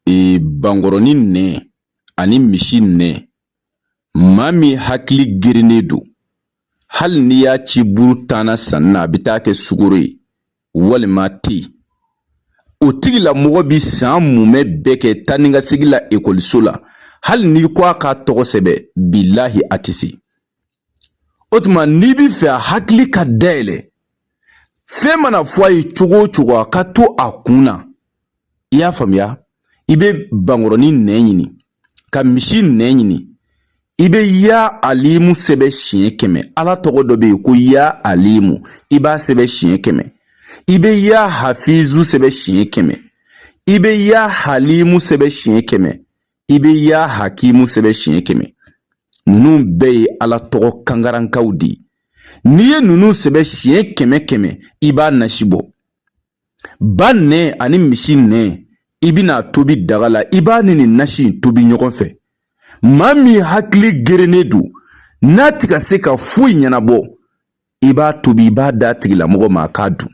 Bankɔrɔnin nɛn ani misi nɛn, maa min hakili gerennen don, hali n'i y'a ci buru tan na sanni na, a bɛ taa kɛ sukoro ye walima te. O tigilamɔgɔ bi san mumɛ bɛɛ kɛ taa ni ka segin la ekɔliso la. Hali n'i ko a k'a tɔgɔ sɛbɛn, bilahi a tɛ se. O tuma n'i bi fɛ a hakili ka dayɛlɛ, fɛn mana fɔ a ye cogo o cogo, a ka to a kun na, i y'a faamuya, i bɛ bankɔrɔnin nɛn ɲini ka misi nɛn ɲini, i bɛ ya alimu sɛbɛn siɲɛ 100. Ala tɔgɔ dɔ bɛ yen ko ya alimu, i b'a sɛbɛn siɲɛ 100. I bɛ ya hafizu sɛbɛn siɲɛ 100. I bɛ ya halimu sɛbɛn siɲɛ 100. I bɛ ya hakimu sɛbɛn siɲɛ 100. Ninnu bɛɛ ye Ala tɔgɔ kankarankaw de ye. N'i ye ninnu sɛbɛn siɲɛ 100 100, i b'a nasi bɔ. Ba nɛn ani misi nɛn, i bɛna tobi daga la, i b'a ni nin nasi in tobi ɲɔgɔn fɛ. Maa min hakili gerennen don, n'a tɛ ka se ka foyi ɲɛnabɔ, i b'a tobi, i b'a d'a tigilamɔgɔ ma a k'a dun.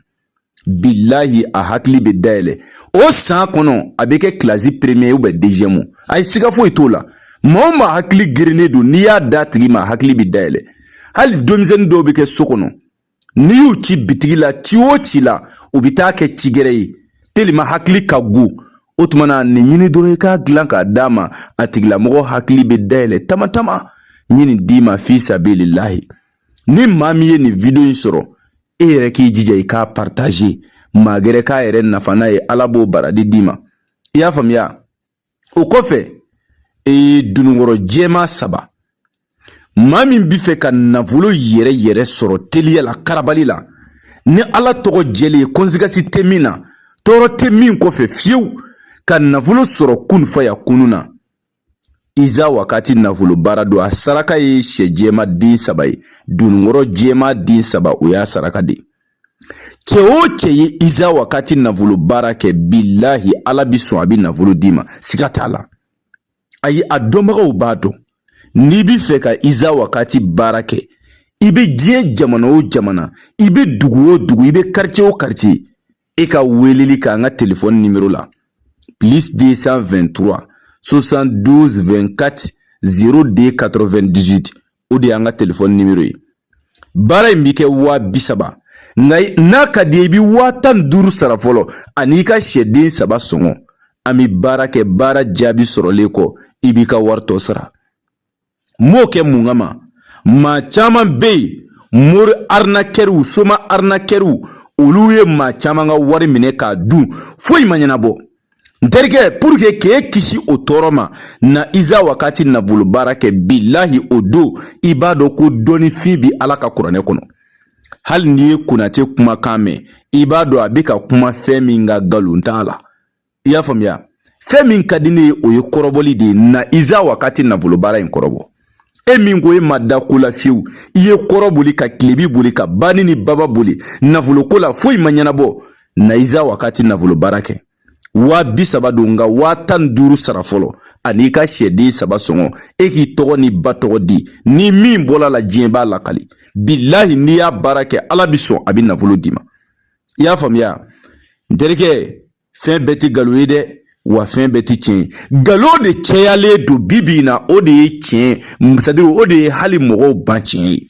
Bilahi, a hakili bɛ dayɛlɛ. O san kɔnɔ, a bɛ kɛ kilasi premier ou bien deuxième. Ayi, siga foyi t'o la. Maa o maa hakili gerennen don, n'i y'a d'a tigi ma, a hakili bɛ dayɛlɛ. Hali denmisɛnnin dɔw bɛ kɛ so kɔnɔ, n'i y'u ci bitigi la, ci o ci la, u bɛ taa kɛ cigɛrɛ ye tellement hakili ka go. O tuma na, nin ɲini dɔrɔn, i k'a dilan k'a d'a ma, a tigilamɔgɔ hakili bɛ dayɛlɛ tama tama. N ye nin d'i ma fi sabililahi. Ni maa min ye nin video in sɔrɔ, e yɛrɛ k'i jija i k'a partager, maa gɛrɛ k'a yɛrɛ nafa n'a ye, Ala b'o baradi d'i ma. I y'a faamuya? O kɔfɛ, dununkɔrɔ jɛman saba. Maa min bɛ fɛ ka nafolo yɛrɛ yɛrɛ sɔrɔ teliya la, karabali la, ni Ala tɔgɔ jɛlen ye, conséquence tɛ min na, tɔɔrɔ tɛ min kɔfɛ fiyewu, ka nafolo sɔrɔ kun fa ya kunu na, iza wakati nafolo baara don. A saraka ye sɛ jɛma den saba ye, dununkɔrɔ jɛma den saba, o y'a saraka de ye. Cɛ o cɛ ye iza wakati nafolo baara kɛ, bilahi, Ala bi sɔn, a bɛ nafolo d'i ma, siga t'a la. Ayi, a dɔnbagaw b'a dɔn. N'i bi fɛ ka iza wakati baara kɛ, i bɛ diɲɛ jamana o jamana, i bɛ dugu o dugu, i bɛ quartier o quartier, e ka weleli k'an ka telefɔni nimero la: plus 223 72 24 02 98. O de y'an ka telefɔni nimero ye. Baara in bi kɛ 30 000, nka n'a ka di i bi 15 000 sara fɔlɔ ani i ka sɛden saba sɔngɔ. An bi baara kɛ, baara jaabi sɔrɔlen kɔ, i b'i ka wari tɔ sara. N b'o kɛ mun kama? Maa caman bɛ yen, mori arnaqueurw, soma arnaqueurw, olu ye maa caman ka wari minɛ k'a dun, foyi ma ɲɛnabɔ. N terikɛ, pour que k'e kisi o tɔɔrɔ ma, na iza wakati nafolo baara kɛ. Bilahi, o don i b'a dɔn ko dɔnnifin bi Ala ka kuranɛ kɔnɔ. Hali n'i ye Konate kumakan mɛn, i b'a dɔn a bɛ ka kuma fɛn min ka nkalon t'a la. I y'a faamuya? Fɛn min ka di ne ye, o ye kɔrɔbɔli de ye. Na iza wakati nafolo baara in kɔrɔbɔ. E min ko e ma da ko la fiyewu, i ye kɔrɔ boli ka tilebi boli ka bani ni baba boli nafoloko la, foyi ma ɲɛnabɔ, na iza wakati nafolo baara kɛ. 30 000 don, nka 15 000 sara fɔlɔ ani i ka sɛden saba sɔngɔ. E k'i tɔgɔ ni ba tɔgɔ di, ni min bɔla la, diɲɛ b'a lakali. Bilahi, n'i y'a baara kɛ, Ala bi sɔn, a bɛ nafolo d'i ma. I y'a faamuya? N terikɛ, fɛn bɛɛ tɛ nkalon ye dɛ, wa fɛn bɛɛ tɛ tiɲɛ ye. Nkalon de cayalen don bi bi in na, o de ye tiɲɛ, c'est-à-dire o de ye hali mɔgɔw ban tiɲɛ ye.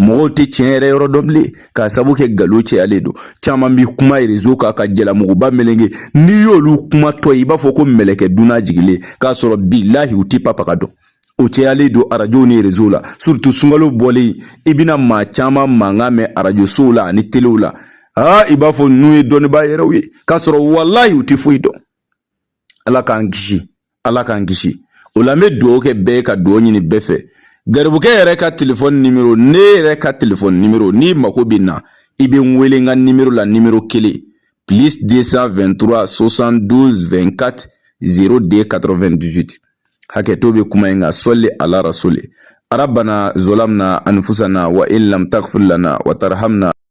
Mɔgɔw tɛ tiɲɛ yɛrɛ yɔrɔ dɔn bilen, k'a sabu kɛ nkalon cayalen don. Caman bi kuma réseau kan ka jalamuguba melenge. N'i y'olu kumatɔ ye, i b'a fɔ ko mɛlɛkɛ dunan jigilen, k'a sɔrɔ bilahi u tɛ papaga dɔn. O cayalen don arajow ni réseau la, surtout sunkalo bɔlen, i bɛna maa caman mankan mɛn arajosow la ani telew la. Aa, i b'a fɔ ninnu ye dɔnnibaa yɛrɛw ye, k'a sɔrɔ walahi u tɛ foyi dɔn. Ala k'an kisi, Ala k'an kisi. O la, n bɛ dugawu kɛ bɛɛ ye, ka dugawu ɲini bɛɛ fɛ. Garibukɛ yɛrɛ ka telefɔni nimero, ne yɛrɛ ka telefɔni nimero, n'i mako bɛ na, i bɛ n wele n ka nimero la, nimero kelen: plus 223 72 24 02 98. Hakɛto bɛ kuma in kan. Sɔli ala rasuli. Arabana zolamna anfusana wa in lam taghfir lana wa tarhamna.